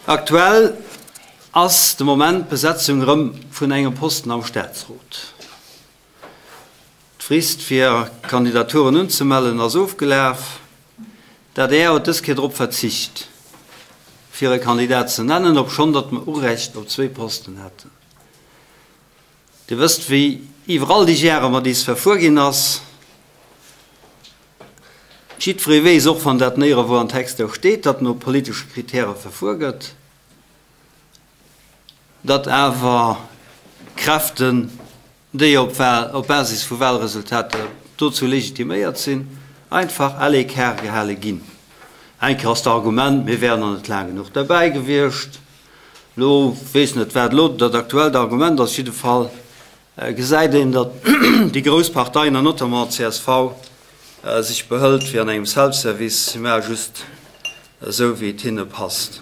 Aktuell ass de Moment d'Besetzung erëm vun engem Posten am Staatsrot. D'Frist fir Kandidaturen unzemellen ass ofgelaf. D'adr huet dës Kéier drop verzicht, fir e Kandidat ze nennen, obschonn datt mer Urecht op zwéi Posten hätten. Dir wësst, wéi iwwer all déi Jahre mat is verfuer ginn ass. Jiddweree weess, och wann dat néierewou an Texter steet, datt no politesche Kritäre verfuer gëtt, datt awer Kräften, déi op Basis vu Wahlresultater dozou legitiméiert sinn, einfach à l'écart gehale ginn. Eng Kéier ass d'Argument, mir wären nach net laang genuch derbäi gewiescht. Elo weess net, wat elo dat aktuellt Argument ass. Op jidde Fall gesäit een, datt déi grouss Parteien, an notamment d'CSV, sech behëlt wéi an engem Self-Service, si maache just esou, wéi et hinne passt.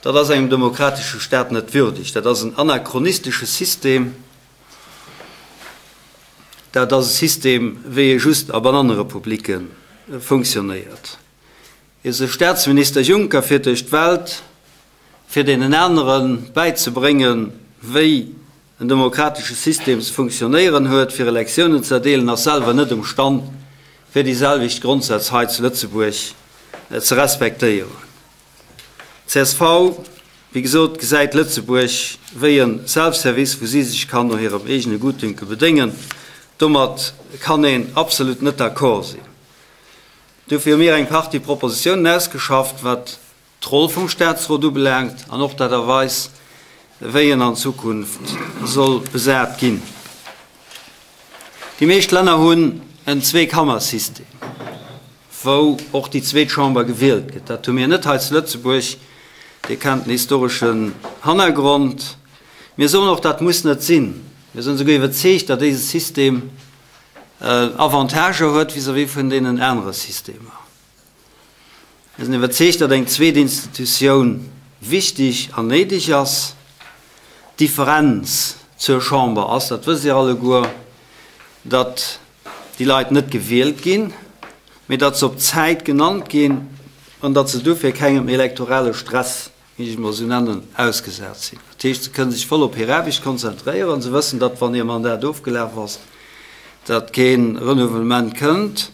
Dat ass engem demokratesche Staat net würdeg. Dat ass en anachronistesche System. Dat ass e System, wéi e just a Banannerepublike funktionéiert. Eise Staatsminister Juncker fiert duerch d'Welt, fir deenen anere bäizebréngen, wéi en demokratesche System ze funktionéieren huet, fir Elektiounen ze erdeelen, ass selwer net um Stand, fir déi selwecht Grondsätz hei zu Lëtzebuerg ze respektéieren. Csv, wéi gesot, gesäit Lëtzebuerg wéi e Self-Service, wou si sech kann no hirem eegene Gutdünke bedéngen. Domat kann een absolut net d'accord sinn. Dofir hu mir eng Partie Propositiounen ausgeschafft, wat d'Roll vum Statsrot ubelaangt an och d'Aart a Weis, wéi en an Zukunft soll besat ginn. Déi meescht Länner hunn en Zweekammersystem, wou och déi zweet Chamber gewielt gëtt. Dat hu mir net hei zu Lëtzebuerg. Dir kennt den historeschen Hannergrond. Mir soen och, dat muss net sinn. Mir sinn esouguer iwwerzeegt, datt dese System Avantager huet vis-à-vis vun deenen anere Systemer. Mir sinn iwwerzeegt, datt eng zweet Institutioun wichtig an néideg ass. D'Differenz zur Chamber ass, dat wësst Dir alleguer, datt déi Leit net gewielt ginn, mee datt se op Zäit genannt ginn an datt se dofir kengem elektorale Stress wéi ech et mol esou nennen, ausgesat sinn. Dat heescht, se kënne sech voll op hir Aarbecht konzentréieren. Se wëssen, datt, wann hir Mandat ofgelaf ass, datt kee Renouvellement kënnt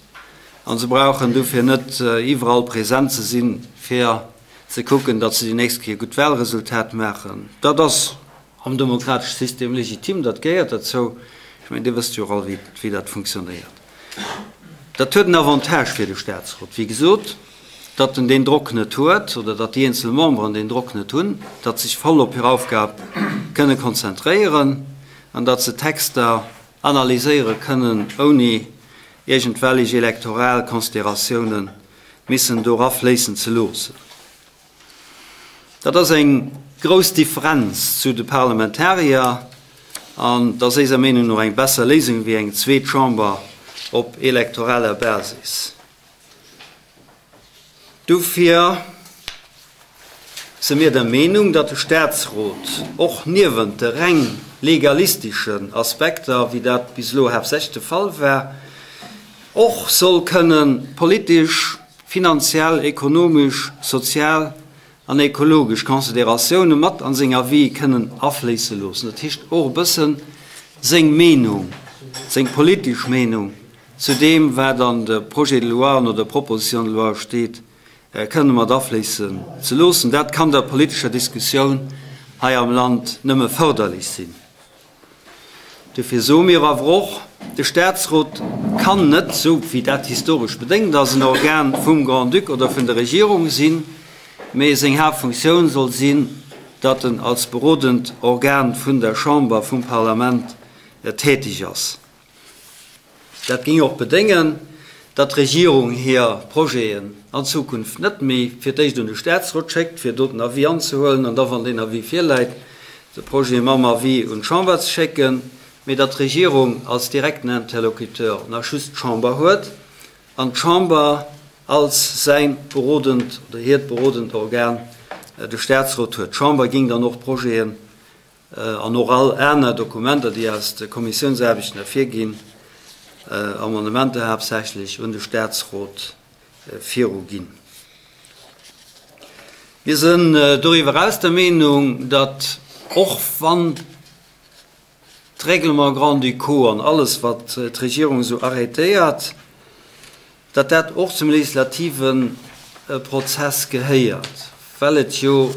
a se brauchen dofir net iwwerall present ze sinn, fir ze kucken, datt se déi nächst Kéier e gutt Wahlresultat maachen. Dat ass am demokratesche System legitim, dat gehéiert derzou. Ech mengen, Dir wësst jo och all, wéi dat funktionéiert. Dat huet en Avantage fir de Statsrot, wéi gesot, datt en deen Drock net huet oder datt déi eenzel Memberen deen Drock net hunn, datt se sech voll op hir Aufgab kënne konzentréieren an datt se Texter analyséiere kënnen, ouni iergendwellig elektoral Considératiounen missen do erafléissen ze loossen. Dat ass eng grouss Differenz zu de Parlamentarier an et ass éiser Meenung no eng besser Léisung wéi eng zweet Chamber op elektoraler Basis. Dofir si mir der Meenung, datt de Statsrot och niewent de reng legalisteschen Aspekter, wéi dat bis elo haaptsächlech de Fall war, och soll kënnen politesch, finanziell, ekonomesch, sozial an ekologesch Consideratioune mat an seng Avis kënnen afléisse loossen. Dat heescht och e bëssen seng Meenung, seng politesch Meenung zu deem, wat an de Projet de loi an oder Proposition de loi steet, kënne mat afléissen ze loossen. Dat kann der politescher Diskussioun hei am Land nëmme förderlech sinn. Dofir soe mir awer och, De Statsrot kann net, esou wéi dat historesch bedéngt ass, en Organ vum Grand-Duc oder vun der Regierung sinn, mee seng Haaptfunktioun soll sinn, datt en als berodend Organ vun der Chamber, vum Parlament tätig ass. Dat géing och bedéngen, datt d'Regierung hir Projeten an Zukunft net méi fir d'éischt un de Statsrot schéckt, fir do den Avis anzehuelen, an da, wann deen Avis virläit, de Projet mam Avis un d'Chamber ze schécken, mee datt d'Regierung als direkten Interlocuteur nach just d'Chamber huet an d'Chamber als säin berodend oder hiert berodend Organ de Statsrot huet. D'Chamber géing dann och d'Projeten an och all aner Dokumenter, déi aus de Kommissiounsaarbechten ervirginn, Amendementer haaptsächlech, un de Statsrot viruginn. Mir sinn doriwwer eraus der Meenung, datt och wann d'Règlements grand-ducaux an alles, wat d'Regierung esou arrêtéiert, datt dat och zum legislative Prozess gehéiert, well et jo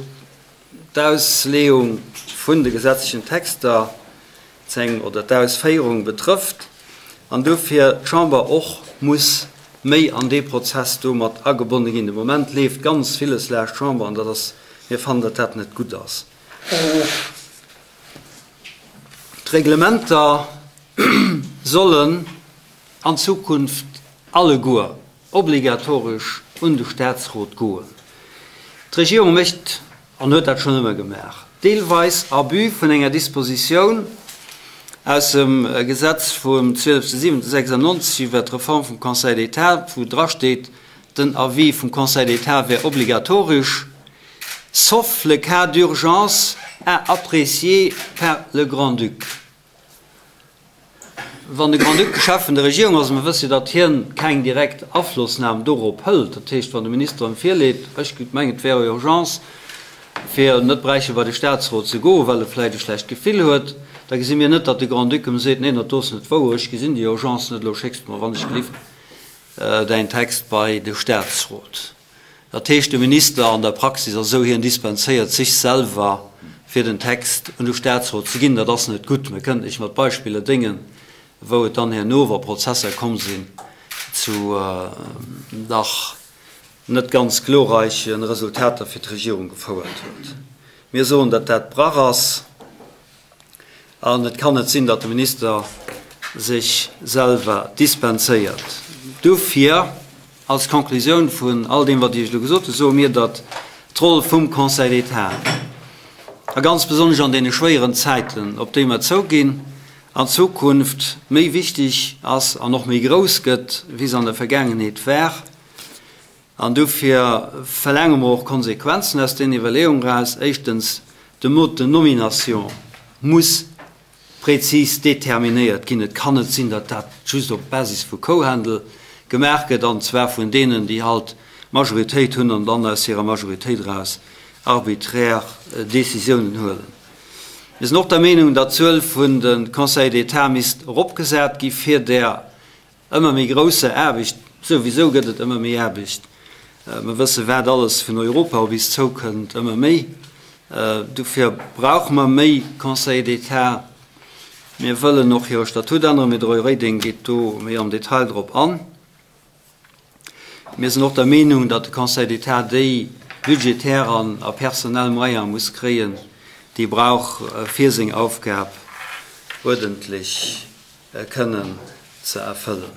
d'Ausleeung vun de gesetzlechen Texter zeng oder d'Ausféierung betrëfft an dofir d'Chamber och muss méi an dee Prozess do mat agebonne ginn. De Moment leeft ganz villes laascht d'Chamber an dat ass, mir fannen, datt dat net gutt ass. D'Reglementer sollen an Zukunft alleguer obligatoresch un de Statsrot goen. D'Regierung mécht, an huet dat schonn ëmmer gemaach, deelweis Abus vun enger Dispositioun aus dem Gesetz vum 12.07.96 iwwert d'Reform vum Conseil d'État, wou drasteet, den Avis vum Conseil d'État wär obligatoresch, sauf le cas d'urgence à apprécier par le Grand-Duc. Wann de Grand-Duc de Chef vun der Regierung ass, a mer wësse jo, datt hien keng direkt Aflossnam dorop hëlt, dat heescht, wann de Minister em virleet, ech mengen, et wär Urgence, fir net bräiche bei de Statsrot ze goen, well e vläicht e schlecht Gefill huet, da gesi mir net, datt de Grand-Duc em seet, neen, dat do ass net wouer, ech gesinn déi Urgence net, elo schécks de mer wannechgelift däin Text bei de Statsrot. Dat heescht, de Minister an der Praxis ass esou, hien dispenséiert sech selwer, fir den Text un de Statsrot ze ginn. Dat ass net gutt. Mir kënnten lech mat Beispiller déngen, wou et dann herno, wa Prozesser komm sinn, zu dach net ganz glorreiche Resultater fir d'Regierung gefouert huet. Mir soen, datt dat Brach ass. An et kann net sinn, datt de Minister sech selwer dispenséiert. Dofir, als Conclusioun vun all deem, wat ech Iech elo gesot hunn, soe mir, datt d'Roll vum Conseil d'État, a ganz besonnesch an deene schwéieren Zäiten, op déi mer zouginn, an Zukunft méi wichteg ass an och méi grouss gëtt, wéi se an der Vergaangenheet war. An dofir verlaange mer och Konsequenzen aus deenen Iwwerleeungen eraus. Éischtens, de Mode de nomination muss prezis determinéiert ginn. Et kann net sinn, datt dat just op Basis vu Kouhandel gemaach gëtt, an zwar vun deenen, déi halt d'Majoritéit hunn an dann aus hirer Majoritéit eraus arbiträr Décisiounen huelen. Mir sinn och der Meenung, datt d'Zuel vun de Conseillers d'État misst eropgesat gi fir där Ëmmer méi grousse Aarbecht, souwisou gëtt et ëmmer méi Aarbecht, mer wësse wat alles vun Europa op is zoukënnt, ëmmer méi. Dofir brauche mer méi Conseillers d'État. Mir wëllen och hire Statut änneren, mee de Roy Reding geet do méi am Detail drop an. Mir sinn och der Meenung, datt de Conseil d'État déi budgetär an a personell Moyene muss kréien, déi e brauch, fir seng Aufgab uerdentlech kënnen ze erfëllen.